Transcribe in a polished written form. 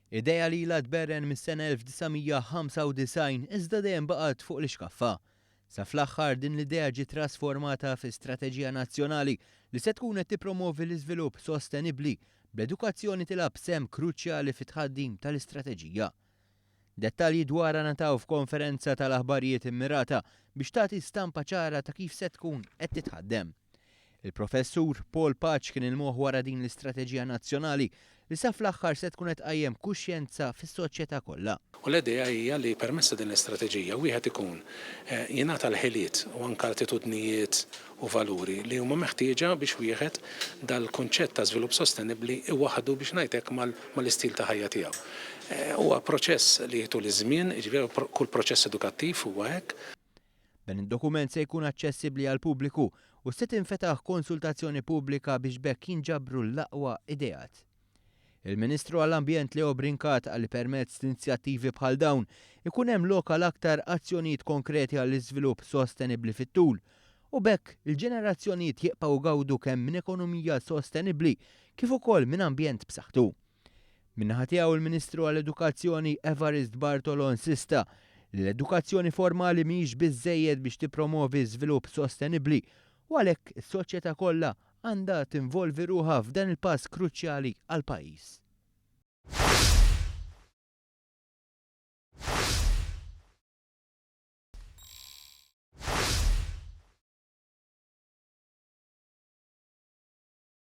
Idea li ilha tberren mis-sena 1995 iżda dejjem baqgħet fuq l-ixkaffa. Sa fl-aħħar din l-idea ġiet trasformata fi strateġija nazzjonali li se tkun qed tippromovi l-iżvilupp sostenibbli, bl-edukazzjoni tilgħab sehem kruċjali fit-tħaddim tal-istrateġija. Dettalji dwarha ngħataw f'konferenza tal-aħbarijiet immirata biex tagħti stampa ċara ta' kif se tkun qed titħaddem. Il-Professur Paul Pace kien il-moħħ wara din l-istrateġija nazzjonali li sa fl-aħħar se tkun qed tqajjem kuxjenza fis-soċjetà kollha. U l-idea hija li permezz ta' din l-istrateġija wieħed ikun jingħata l-ħiliet u anke attitudnijiet u valuri li huma meħtieġa biex wieħed dal-kunċett ta' żvilupp sostenibbli iwaħħdu biex ngħid hekk mal-istil ta' ħajja tiegħu. Huwa proċess li tul iż-żmien, jiġifieri kull proċess edukattiv huwa hekk. Dan id-dokument se jkun aċċessibbli għall-pubbliku u se tinfetaħ konsultazzjoni pubblika biex b'hekk jinġabru l-aqwa ideat. Il-Ministru għall-Ambjent Leo Brincat qal li permezz t'inizjattivi bħal dawn ikun hemm lok għal aktar azzjonijiet konkreti għall-iżvilupp sostenibbli fit-tul u b'hekk il-ġenerazzjonijiet jibqgħu jgawdu kemm minn ekonomija sostenibbli kif ukoll minn ambjent b'saħħtu. Min-naħa tiegħu l-Ministru għall-Edukazzjoni Evarist Bartolo insista li l-edukazzjoni formali mhijiex biżżejjed biex tippromovi żvilupp sostenibbli u għalhekk is-soċjetà kollha għandha tinvolvi ruħha f'dan il-pass kruċjali għall-pajjiż.